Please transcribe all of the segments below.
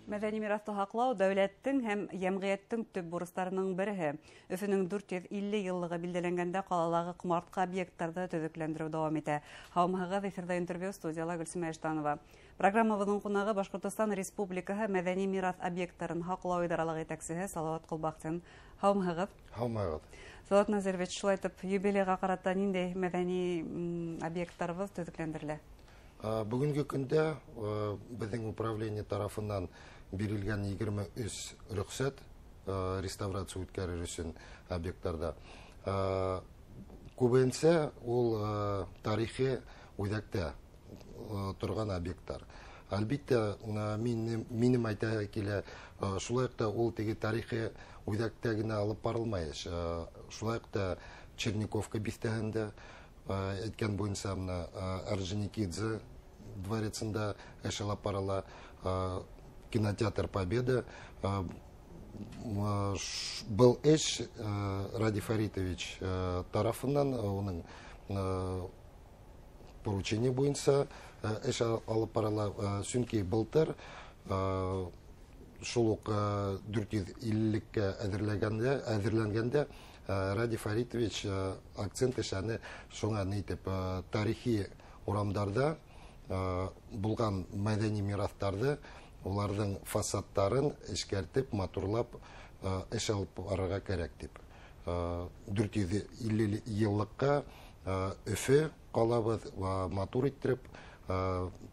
Мәҙәни мираҫты һаҡлау дәүләттең һәм йәмғиәттең төп бурыстарының береһе. Өфөнөң 450 йыллығы билдәләнгәндә ҡалалағы ҡомартҡы объекттарҙы төҙөкләндереү дауам итә. Һаумыһығыҙ, эфирҙа интервью, студияла Гөлсөмә Иштанова. Программабыҙҙың ҡунағы Башҡортостан Республикаһы мәҙәни мираҫ объекттарын һаҡлау идаралығы етәксеһе Салауат Ҡолбаҡтин. Һаумыһығыҙ. Һаумыһығыҙ. Салауат Назирович, шулай итеп, юбилейға ҡарата ниндәй мәҙәни объекттарыбыҙ төҙөкләндерелә? Бөгөнгө көндә беҙҙең управление тарафынан бирелгән 23 рөхсәт реставрация үткәрер өсөн объекттарҙа. Күбенсә ул тарихи үҙәктә торған объекттар. Әлбиттә, минем әйтә килә, шулай уҡ та ул теге тарихи үҙәктә генә алып барылмай эш. Шулай уҡ та Черниковка биҫтәһендә, әйткән буйынса, мына Орджоникидзе дворецында эш алып барыла, кинотеатр Победа. Был эш Радий Фаритович тарафынан, уның поручение буйынса эш алып барыла. Сөнки былтыр шул уҡ 450-леккә әҙерләнгәндә Радий Фаритович акцент эшләне шуңа итеп тарихи урамдарҙа булған мәҙәни мираҫтарҙы, уларҙың фасадтарын эшкәртеп, матурлап эш алып барырға кәрәк тип. 450 йыллыҡҡа Өфө ҡалабыҙ матур иттереп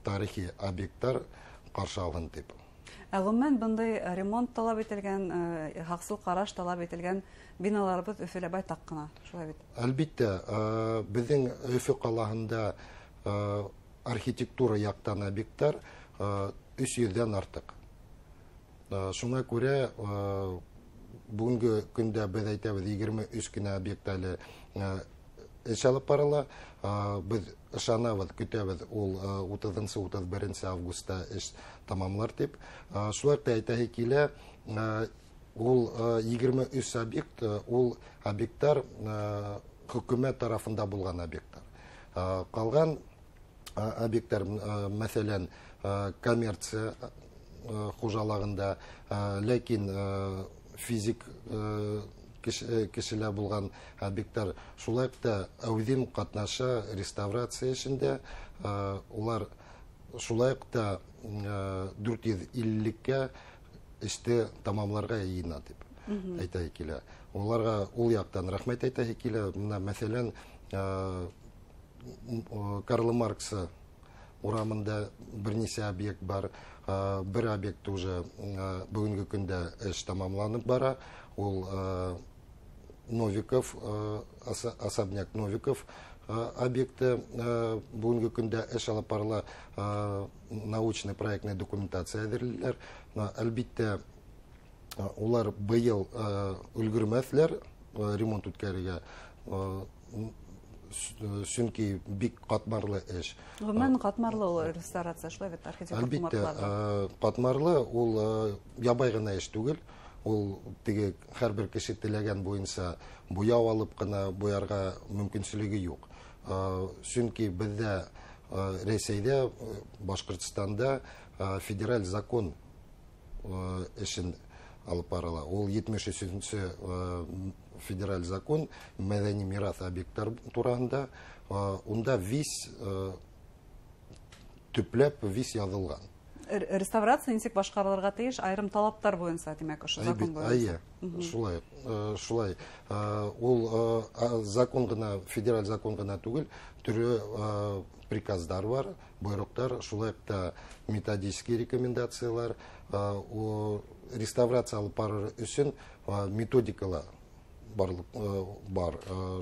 тарихи объекттар ҡаршы алһын тип. Ә ғөмүмән, бындай ремонт талап ителгән, һаҡсыл ҡараш талап ителгән биналарыбыҙ Өфөлә байтаҡ ҡына, шулай бит? Әлбиттә, беҙҙең Өфө ҡалаһында архитектура яҡтан объекттар 300-дән артыҡ. Шуңа күрә бөгөнгө көндә беҙ әйтәбеҙ, 23 кенә объект әле эш алып барыла. Беҙ ышанабыҙ, көтәбеҙ, ул утыҙынсы, утыҙ беренсе августта эш тамамлар тип. Шулай уҡ та әйтәһе килә, ул 23 объект, ул объекттар хөкүмәт тарафында булған объекттар. Ҡалған объекттар, мәҫәлән, коммерция хужалығында, ләкин физик кешеләр булған объекттар шулай уҡ та әүҙем ҡатнаша реставрация эшендә. Улар шулай уҡ та 450-леккә эште тамамларға йыйына тип әйтәһе килә. Уларға ул яҡтан рәхмәт әйтәһе килә. Мына, мәҫәлән, Карла Маркса урамында бер нисә объект бар. Бер объект уже бөгөнгө көндә эш тамамланып бара. Ул Новиков, особняк Новиков объекты бөгөнгө көндә эш алып барыла, научный проектная документация әҙерлиләр. Әлбиттә, улар быйыл өлгөрмәҫләр ремонт үткәрергә, сөнки бик ҡатмарлы эш. Ғөмүмән, ҡатмарлы ул реставрация, шулай бит, архитектур Әлбиттә, ҡомартҡыларҙы. Ҡатмарлы, ул ябай ғына эш түгел. Ул теге һәр бер кеше теләгән буйынса буяу алып ҡына буярға мөмкинселеге юҡ. Сөнки беҙҙә, Рәсәйҙә, Башҡортостанда федераль закон эшен алып барыла. Ул етмеш өсөнсө федераль закон мәҙәни мираҫ объекттар тураһында, унда вис төпләп вис яҙылған. Реставрация нисек башҡарылырға тейеш, айырым талаптар буйынса, тимәк, ошо закон буйынса. Эйе, шулай. Ул закон ғына, федераль закон ғына түгел, төрлө приказдар бар, бойроҡтар, шулай уҡ та методические рекомендациялар. Реставрация алып барыр өсөн методикалар бар.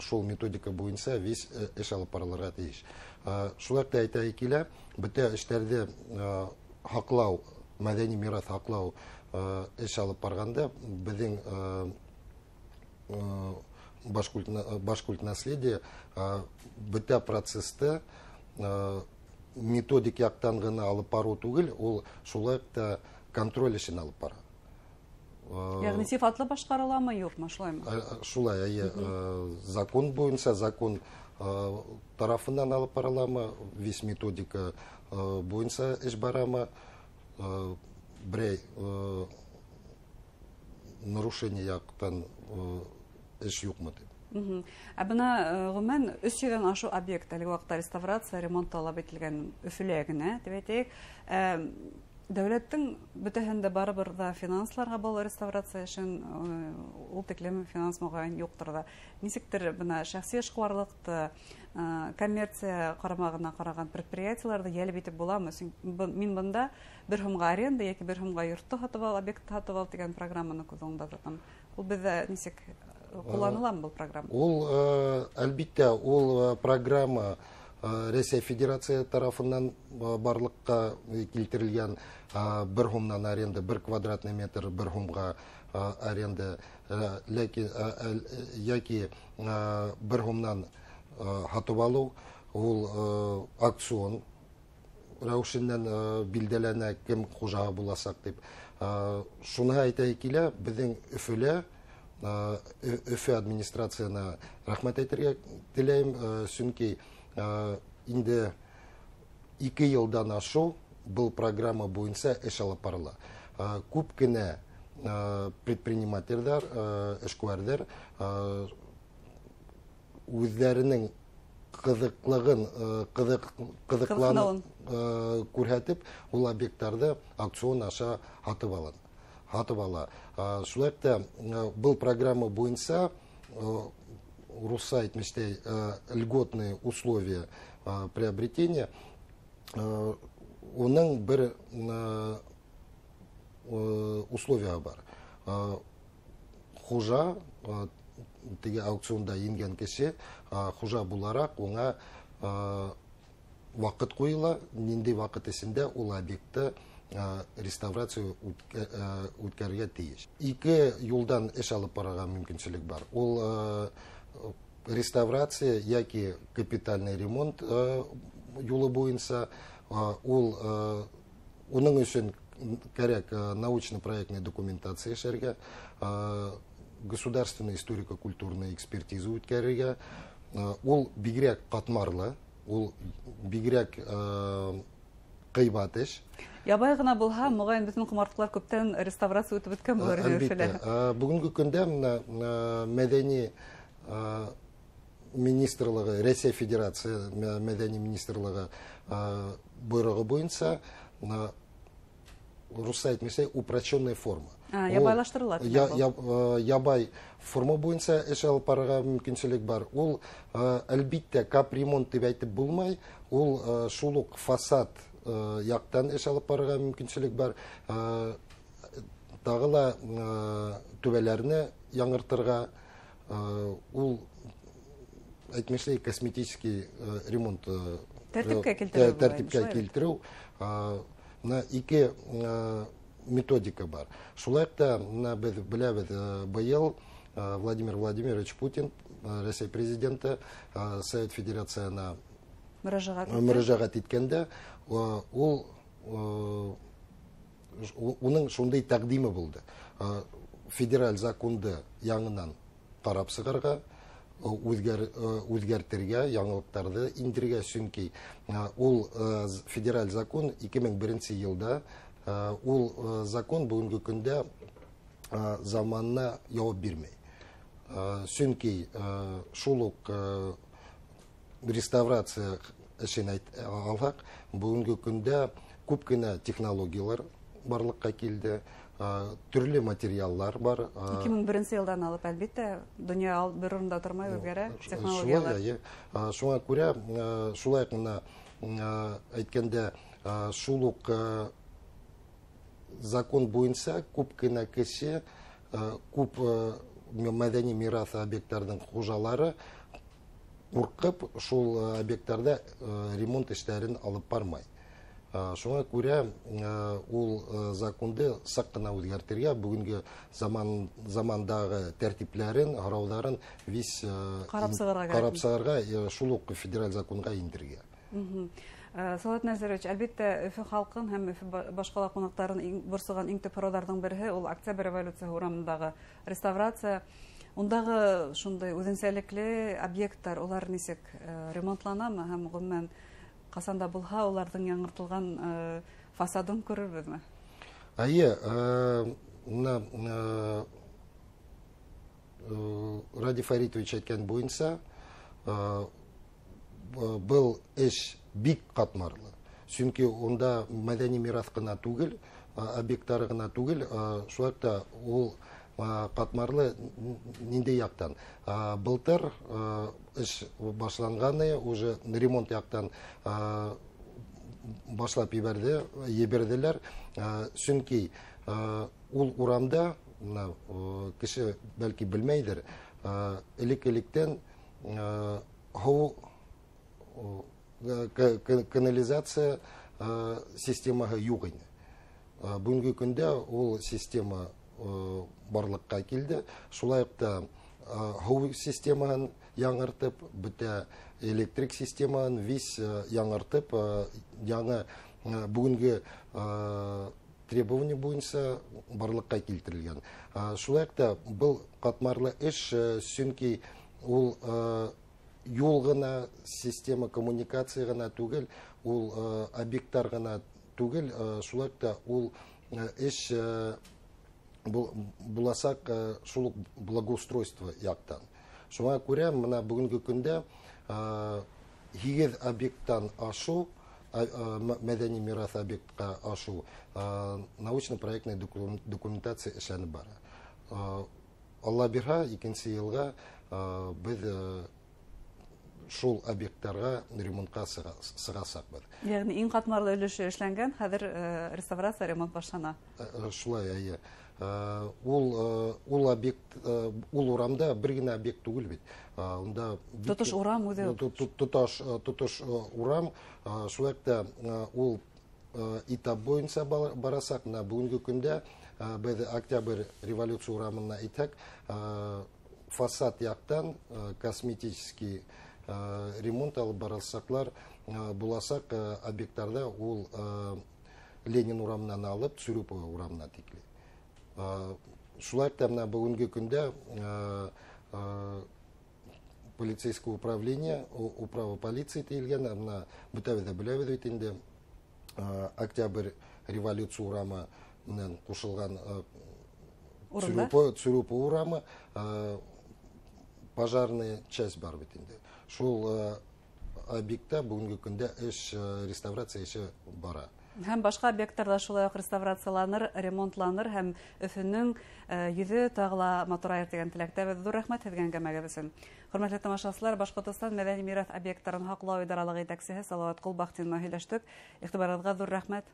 Шул методика буйынса весь эш алып барылырға тейеш. Шулай уҡ та әйтә килә, бөтә эштәрҙе һаҡлау, мәҙәни мираҫ һаҡлау эш алып барғанда беҙҙең башкульт наследие бөтә процесты методик яҡтан ғына алып барыу түгел, ул шулай уҡ та контроль эшен алып бара. Йәғни сифатлы башҡарыламы, юҡмы, шулаймы? Шулай, әйе. Закон буйынса, закон тарафынан алып барыламы, весь методика буйынса эш барамы, Берәй нарушение яҡтан эш юҡмы тип. Ә бына ғөмүмән 300-ҙән ашыу объект әлеге ваҡытта реставрация, ремонт талап ителгән Өфөлә генә, тип әйтәйек. Дәүләттең бөтәһен дә барыбер ҙа финансларға был реставрация эшен ул тиклем финанс моғайын юҡтыр ҙа. Нисектер бына шәхси эшҡыуарлыҡты, коммерция ҡарамағына ҡараған предприятиеларҙы йәлеп итеп буламы? Мин бында 1 һумға аренда йәки 1 һумға йортто һатып ал, объектты һатып ал тигән программаны күҙ уңында тотам. Ул беҙҙә нисек ҡулланыламы был программа? Ул, әлбиттә, ул программа Рәсәй Федерация тарафынан барлыҡҡа килтерелгән 1 һумнан аренда, 1 квадратный метр 1 һумға аренда, ләкин йәки 1 һумнан һатып алыу, ул аукцион рәүешенән билдәләнә, кем хужаһы буласаҡ тип. Шуны әйтә килә, беҙҙең Өфөлә, Өфө администрацияһына рәхмәт әйтергә теләйем, сөнки инде 2 йылдан ашыу был программа буйынса эш алып барыла. Күп кенә предпринимателдәр, эшҡыуарҙар үҙҙәренең ҡыҙыҡлығын, ҡыҙыҡланып күрһәтеп, ул объекттарҙы аукцион аша һатып ала. Һатып ала. Шулай уҡ был программа буйынса, русса әйтмештәй, льготные условия приобретения, уның бер условия бар. Хужа, теге аукционда еңгән кеше, хужа булараҡ уңа ваҡыт ҡуйыла, ниндәй ваҡыт эсендә ул объектты реставрация үткәрергә тейеш. 2 юлдан эш алып барырға мөмкинселек бар. Ул реставрация йәки капитальный ремонт юлы буйынса, ул уның өсөн кәрәк научно-проектный документация эшләргә, государственная историко-культурная экспертиза үткәрергә. Ул бигерәк ҡатмарлы, ул бигерәк ҡыйбат эш. Ябай ғына булһа, моғайын бөтөн ҡомартҡылар күптән реставрация үтеп бөткән булыр ине Өфөлә. Әлбиттә. Бөгөнгө көндә бына мәҙәни министрлығы, Рәсәй Федерация мәҙәни министрлығы бойороғо буйынса, русса әйтмешәй, упрощенная форма. Ябайлаштырыла тигән был. Ябай форма буйынса эш алып барырға мөмкинселек бар. Ул, әлбиттә, капремонт тип әйтеп булмай, ул шул уҡ фасад яҡтан эш алып барырға мөмкинселек бар. Тағы ла түбәләрне яңыртырға, ул әйтмешләй косметический ремонт, Тәртипкә килтереү тәртипкә була, килтереү. Бына 2 методика бар. Шулай уҡ та бына беҙ беләбеҙ, быйыл Владимир Владимирович Путин, Рәсәй президенты, Совет Федерацияһына мөрәжәғәт итте. Мөрәжәғәт иткәндә, ул, уның шундай тәҡдиме булды. Федераль законды яңынан ҡарап сығырға, үҙгәртергә, яңылыҡтарҙы индерергә, сөнки ул федераль закон ике мең беренсе йылда, ул закон бөгөнгө көндә заманына яуап бирмәй. Сөнки шул уҡ реставрация эшен алһаҡ, бөгөнгө көндә күп кенә технологиялар барлыҡҡа килде, төрлө материаллар бар. Ике мең беренсе йылдан алып, әлбиттә, донъя бер урында тормай, үҙгәрә технологиялар. Шулай, эйе. Шуңа күрә, шулай уҡ бына, әйткәндә, шул уҡ закон буйынса күп кенә кеше, күп мәҙәни мираҫ объекттарының хужалары ҡурҡып шул объекттарҙа ремонт эштәрен алып бармай. Шуңа күрә, ул законды саҡ ҡына үҙгәртергә, бөгөнгө замандағы тәртипләрен, һорауҙарын вис, Ҡарап сығырға кәрәк. ҡарап сығырға, шул уҡ федераль законға индерергә. Салават Нәзирович, әлбиттә, Өфө халҡын һәм Өфө башҡала ҡунаҡтарын борсоған иң төп һорауҙарҙың береһе ул Октябрь революцияһы урамындағы реставрация. Ундағы шундай үҙенсәлекле объекттар, улар нисек ремонтланамы һәм ғөмүмән ҡасан да булһа уларҙың яңыртылған фасадын күрербеҙме? Әйе, мына Радий Фаритович әйткән буйынса, был эш бик ҡатмарлы. Сөнки унда мәҙәни мираҫ ҡына түгел, объекттары ғына түгел, шулай та ул ҡатмарлы ниндәй яҡтан. Былтыр эш башланғаны, уже ремонт яҡтан башлап ебәрҙеләр. Сөнки ул урамда, кеше бәлки белмәйҙер, элек-электән һыу канализация системаһы юҡ ине. Бөгөнгө көндә ул система барлыҡҡа килде. Шулай уҡ та һыу системаһын яңыртып, бөтә электрик системаһын вис яңыртып, яңы бөгөнгө требование буйынса барлыҡҡа килтерелгән. Шулай уҡ та был ҡатмарлы эш, сөнки ул юл ғына, система коммуникация ғына түгел, ул объекттар ғына түгел, шулай уҡ та ул эш буласаҡ шул уҡ благоустройство яҡтан. Шуңа күрә мына бөгөнгө көндә 8 объекттан ашу, мәҙәни мираҫ объектҡа ашу научно-проектный документация эшләнеп бара. Алла бирһә, икенсе йылға беҙ шул объекттарға ремонтҡа сығасаҡбыҙ. Йәғни иң ҡатмарлы өлөшө эшләнгән, хәҙер реставрация, ремонт башлана. Шулай, әйе. Ул объект, ул урамда бер генә объект түгел бит. Унда тотош урам үҙе. Тотош урам, шулай та ул этап буйынса барасаҡ. Мына бөгөнгө көндә беҙ Октябрь революция урамына әйтһәк, фасад яҡтан косметический ремонт алып барасаҡлар, буласаҡ объекттарҙа ул Ленин урамынан алып Цюрупова урамына тикле. Шулай та мына бөгөнгө көндә полицейское управление, управа полиции тейелгән, мына бөтәбеҙ ҙә беләбеҙ бит инде, Октябрь революция урамы менән ҡушылған Цюрупова урамы, пожарная часть бар бит инде. Шул объектта бөгөнгө көндә эш, реставрация эше бара. Һәм башҡа объекттарҙа шулай уҡ реставрацияланыр, ремонтланыр һәм Өфөнөң йөҙө тағы ла матурайыр тигән теләктәбеҙ. Ҙур рәхмәт һеҙгә әңгәмәгеҙ өсөн. Хөрмәтле тамашасылар, Башҡортостан мәҙәни мираҫ объекттарын һаҡлау идаралығы етәксеһе Салауат Ҡолбахтин менән һөйләштек. Иғтибарығыҙға ҙур рәхмәт.